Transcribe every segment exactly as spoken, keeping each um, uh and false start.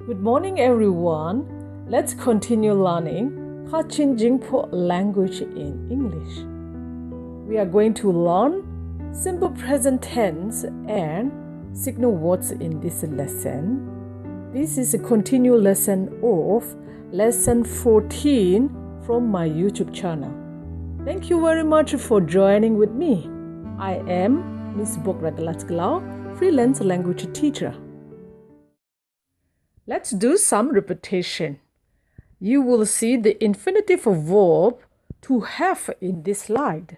Good morning, everyone. Let's continue learning Kachin Jingpo language in English. We are going to learn simple present tense and signal words in this lesson. This is a continual lesson of lesson fourteen from my YouTube channel. Thank you very much for joining with me. I am Miss Bok Ragalat Glau, freelance language teacher. Let's do some repetition. You will see the infinitive verb to have in this slide.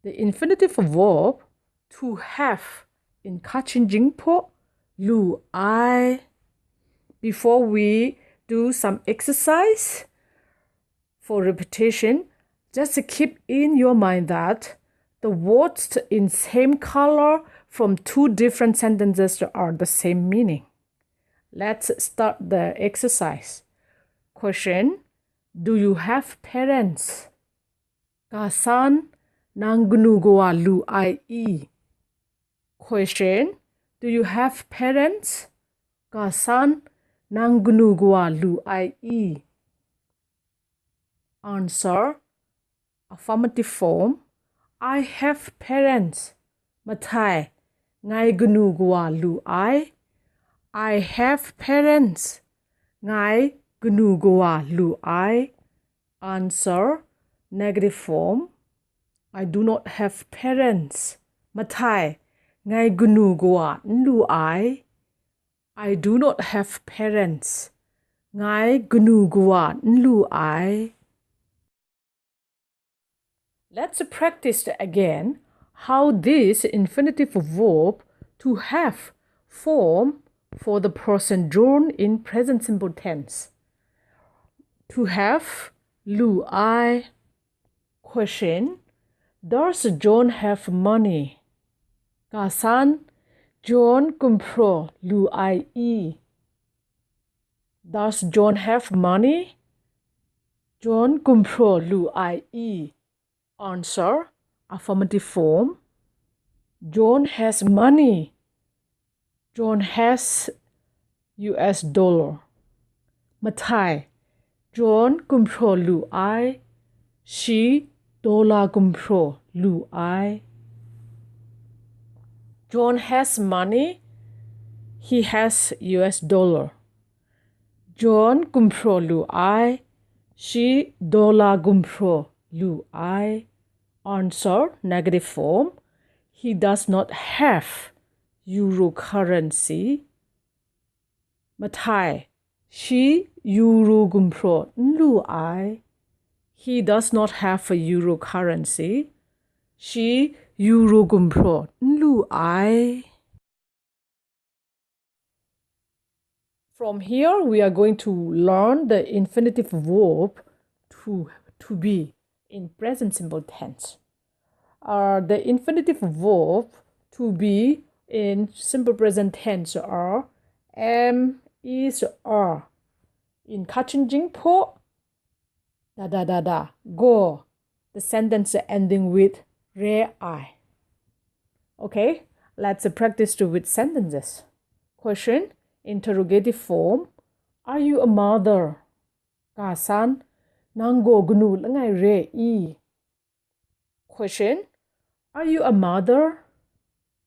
The infinitive verb to have in Kachin Jingpo, lu ai. Before we do some exercise for repetition, just keep in your mind that the words in same color from two different sentences are the same meaning. Let's start the exercise. Question: Do you have parents? Ga san, nang kanu kawa lu ai i? Question: Do you have parents? Ga san, nang kanu kawa lu ai i? Answer: Affirmative form. I have parents. Mathai: Ngai kanu kawa lu ai. I have parents. Ngai kanu kawa lu ai. Answer: Negative form. I do not have parents. Mathai: Ngai kanu kawa n lu ai. I do not have parents. Ngai kanu kawa n lu ai. Let's practice again how this infinitive verb to have form for the person John in present simple tense. To have, lu ai. Question: Does John have money? Ga san, John gumhpraw lu ai i? Does John have money? John gumhpraw lu ai i? Answer: Affirmative form. John has money. John has U S dollar. Mathai: John gumhpraw lu ai. Shi dollar gumhpraw lu ai. John has money. He has U S dollar. John gumhpraw lu ai. Shi dollar gumhpraw lu ai. Answer: Negative form. He does not have euro currency. Mathai: Shi euro gumhpraw n lu ai. He does not have a euro currency. Shi euro gumhpraw n lu ai. From here, we are going to learn the infinitive verb to, to be in present simple tense. Uh, the infinitive verb to be in simple present tense are am, is, are. In Kachin Jingpo, da da da da, go. The sentence ending with re ai. Okay, let's practice with sentences. Question: Interrogative form. Are you a mother? Ga san, nang gaw kanu langai re i? Question: Are you a mother?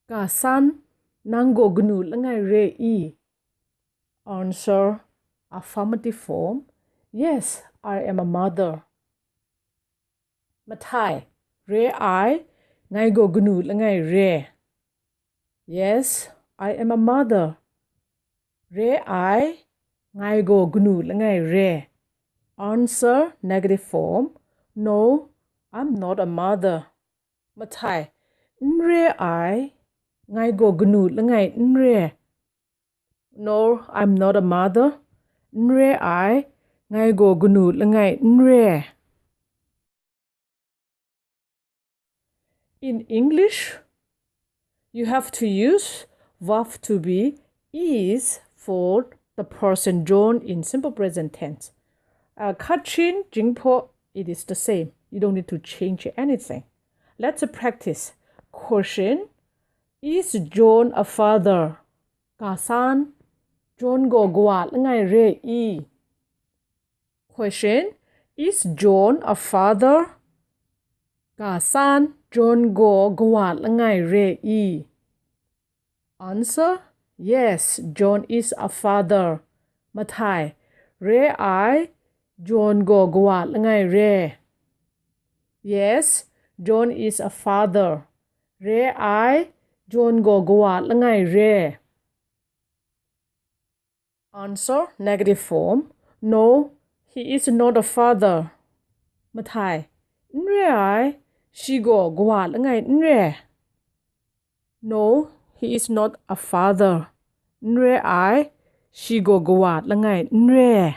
Ga san, nang gaw kanu langai re i? Answer: Affirmative form. Yes, I am a mother. Mathai: Re ai, ngai gaw kanu langai re. Yes, I am a mother. Re ai, ngai gaw kanu langai re. Answer: Negative form. No, I'm not a mother. Mathai: N re ai, ngai gaw kanu langai n re. No, I'm not a mother. N re ai, ngai gaw kanu langai n re. In English, you have to use verb to be is for the person John in simple present tense. Uh, Kachin Jingpo, it is the same. You don't need to change anything. Let's practice. Question: Is John a father? Ga san, John gaw kawa langai re i? Question, is John a father? Ga san, John gaw kawa langai re i? Answer, yes, John is a father. Mathai, re ai, John gaw kawa langai re. Yes, John is a father. Re ai, John gaw kawa langai re. Answer, negative form. No, he is not a father. Mathai, n re ai, shi gaw kawa langai n re. No, he is not a father. N re ai, shi gaw kawa langai n re.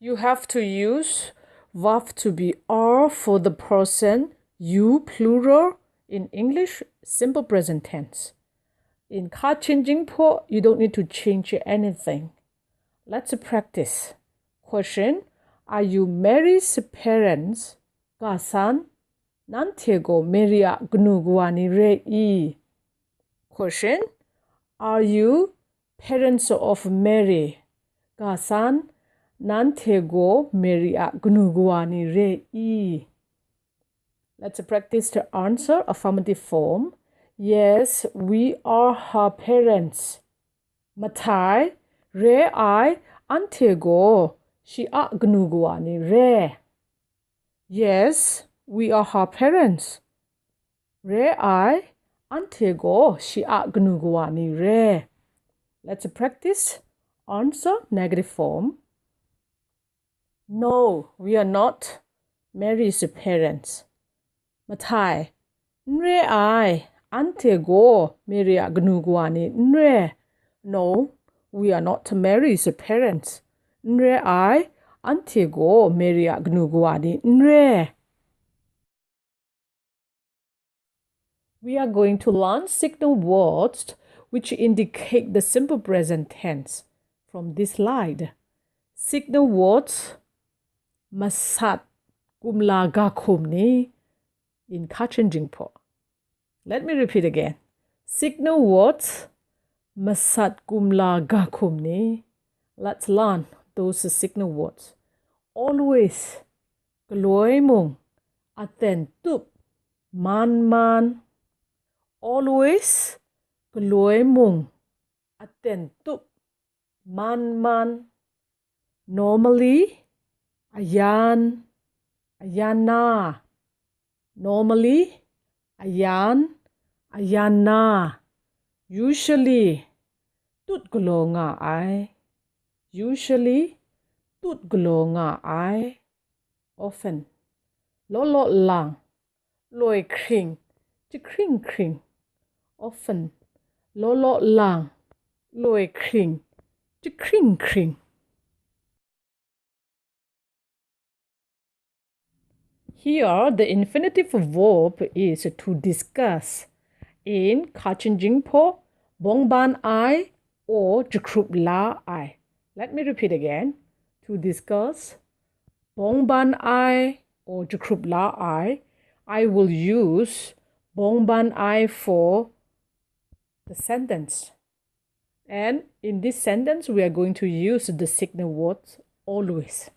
You have to use verb to be are for the person you plural in English simple present tense. In Kachin Jingpo, you don't need to change anything. Let's practice. Question, are you Mary's parents? Ga san, nanhte gaw Mary a kanu kawa ni re i? Question, are you parents of Mary? Ga san, nanhte gaw Mary a kanu kawa ni re i? Let's practice to answer affirmative form. Yes, we are her parents. Mathai, re ai, anhte gaw shi a kanu kawa ni re. Yes, we are her parents. Re ai, anhte gaw shi a kanu kawa ni re. Let's practice answer negative form. No, we are not Mary's parents. Mathai, n re ai, anhte gaw Mary a kanu kawa ni n re. No, we are not Mary's parents. N re ai, anhte gaw Mary a kanu kawa ni n re. We are going to learn signal words which indicate the simple present tense from this slide. Signal words, masat kumla ga hkum ni in Kachin Jingpo. Let me repeat again. Signal words, masat kumla ga hkum ni. Let's learn those signal words. Always, galoi mung, aten tup, man man. Always, galoi mung, aten tup, man man. Normally, ayan, ayan na. Normally, ayan, ayan na. Usually, tut galaw nga ai. Usually, tut galaw nga ai. Often, law law lang, loi hkring, jahkring hkring. Often, law law lang, loi hkring, jahkring hkring. Here, the infinitive verb is to discuss. In Kachin Jingpo, bawngban ai or jahkrup la ai. Let me repeat again. To discuss, bawngban ai or jahkrup la ai. I will use bawngban ai for the sentence. And in this sentence, we are going to use the signal words always.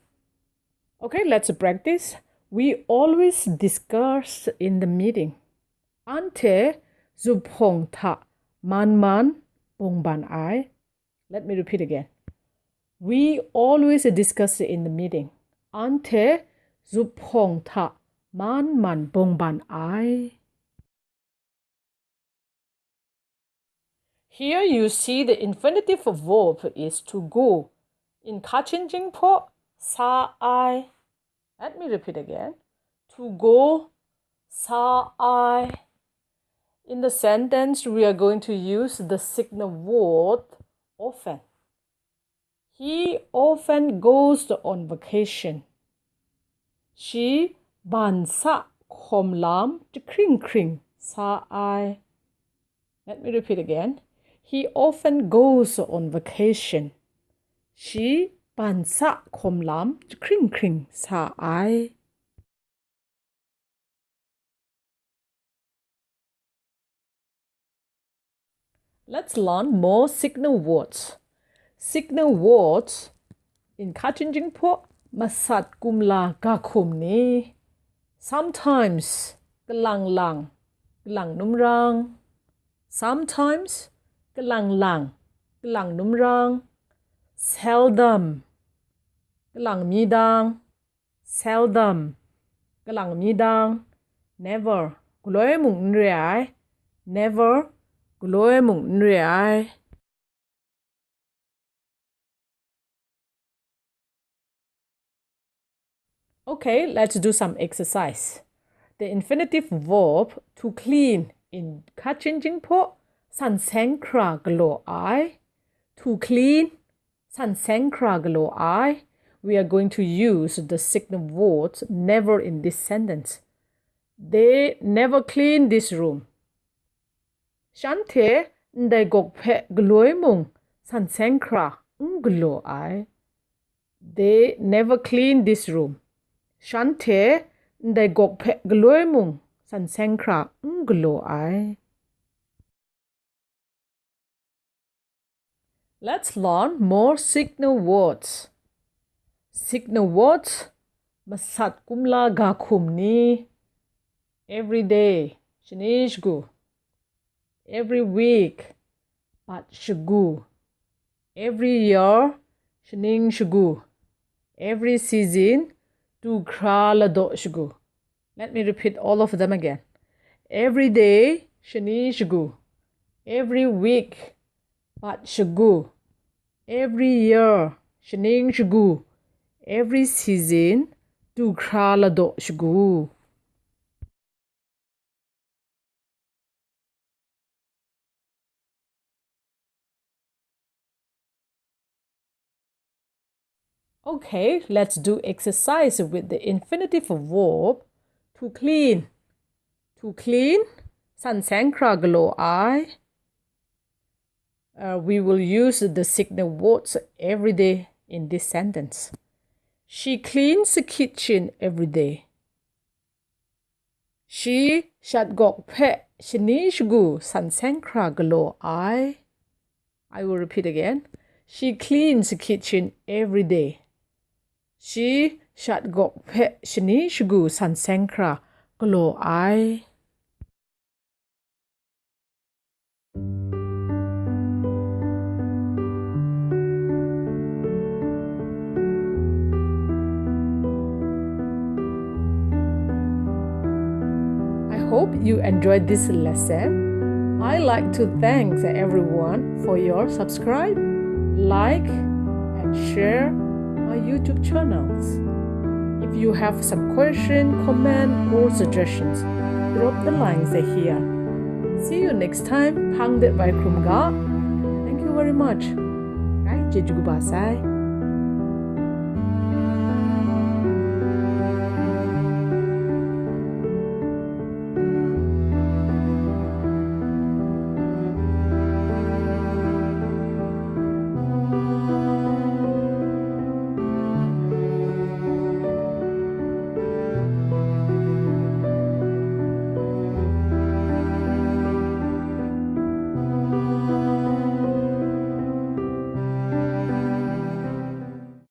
Okay, let's practice. We always discuss in the meeting. Anhte zuphpawng hta man man bawngban ai. Let me repeat again. We always discuss in the meeting. Anhte zuphpawng hta man man bawngban ai. Here you see the infinitive verb is to go. In Kachin Jingpo, sa ai. Let me repeat again. To go, sa ai. In the sentence, we are going to use the signal word often. He often goes on vacation. Shi ban sa hkawm lam jahkring hkring sa ai. Let me repeat again. He often goes on vacation. Shi ban sa hkawm lam jahkring hkring sa ai. Let's learn more signal words. Signal words in Kachin Jinghpaw masat kumla ga hkum ni. Sometimes, kalang lang, kalang num rang. Sometimes, kalang lang, kalang num rang. Seldom, kalang mi dang. Seldom, kalang mi dang. Never, galoi mung n re ai. Never, galoi mung n re ai. Okay, let's do some exercise. The infinitive verb to clean in Kachin Jinghpaw san seng hkra galaw ai. To clean, san seng hkra galaw ai. We are going to use the signal words never in this sentence. They never clean this room. Shanhte ndai gawk hpe galoi mung san seng hkra n galaw ai. They never clean this room. Shanhte ndai gawk hpe galoi mung san seng hkra n galaw ai. Let's learn more signal words. Signal words, masat kumla ga hkum ni. Every day, shani shagu. Every week, bat shagu. Every year, shaning shagu. Every season, du hkra ladaw shagu. Let me repeat all of them again. Every day, shani shagu. Every week, bat shagu. Every year, shaning shagu. Every season, du hkra ladaw shagu. Okay, let's do exercise with the infinitive verb to clean. To clean, san seng hkra galaw ai. Uh, we will use the signal words every day in this sentence. She cleans the kitchen every day. Shi shat gawk hpe shani shagu san seng hkra galaw ai. I will repeat again. She cleans the kitchen every day. Shi shat gawk hpe shani shagu san seng hkra galaw ai. I hope you enjoyed this lesson. I like to thank everyone for your subscribe, like, and share my YouTube channels. If you have some question, comment, or suggestions, drop the lines here. See you next time. Hpang de bai hkrum ga. Thank you very much. Rai, chyeju kaba sai.